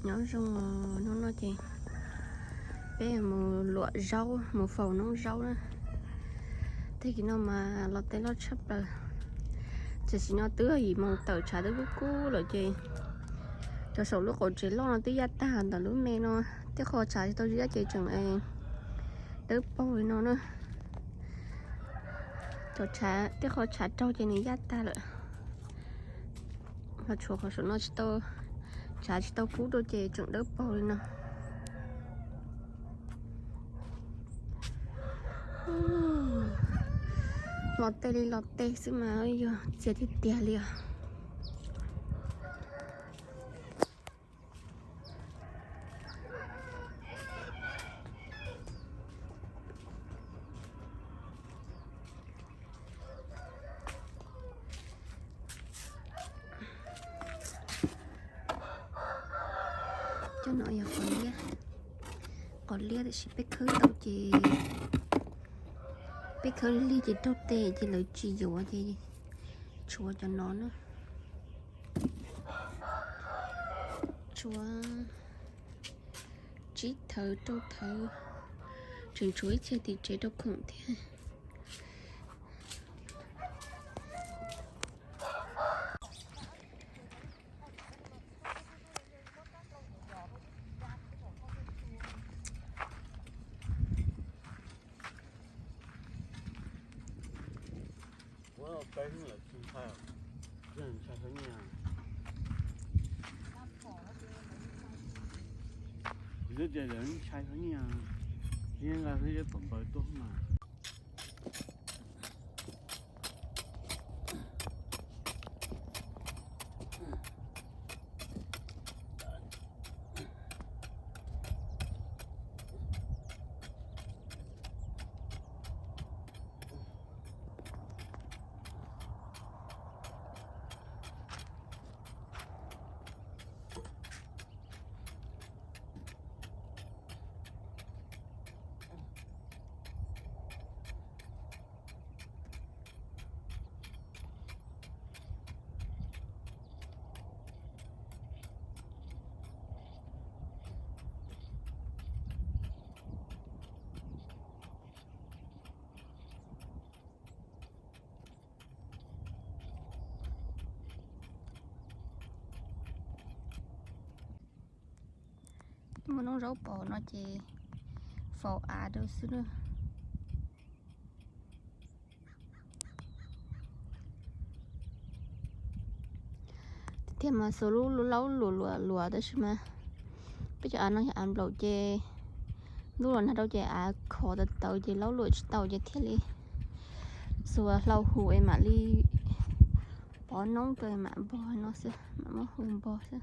Nyob zoo, hnub no ces peb mus luam zaub, mus faus noob zaub na. Tag kis no mas los tej loj tshaj plaws, tam sim no twb yim moos tawm, tshav twb kub kub lawm ces cov saum lub qaum tsev loj no twb yaj tag, ntawm lub me no tej qho tshav tsis tau ziab ces tseem dawb paug li no na. Cov tshav, tej qho tshav raug ces nws yaj tag lawm. Ho tshuav qhov saum no tsis tau, tshav tsis tau kub rau ces tseem dawb paug li no. Los tej li los tej xwb mas yog txias tiag tiag li os. Cov no yog qos liab, qos liab tiam sis peb khawb tau ces, peb khawb lig ces raug tes ces lawv tsis yuav ces tshuav cov no na. Tshuav tsib thawv rau thawv, tseem tshuav ib txhia tim tsev rau khoom thiab. Kuv twb tias lawv ntshai koj niag, nqa xwb pom npaws tuaj mas. Muaj noob zaub pom no ces faus av rau xwb na. Tiag mas xuas lub laub luam luam luam tab sis mas peb cov av no yog av nplaum ces ntuj los nag rau ces av khov tawv tawv ces laub luam tsis tau ces thiaj li xuas hlau hu es mam li pov noob rau mam npog no xwb, mam muab hu npog xwb.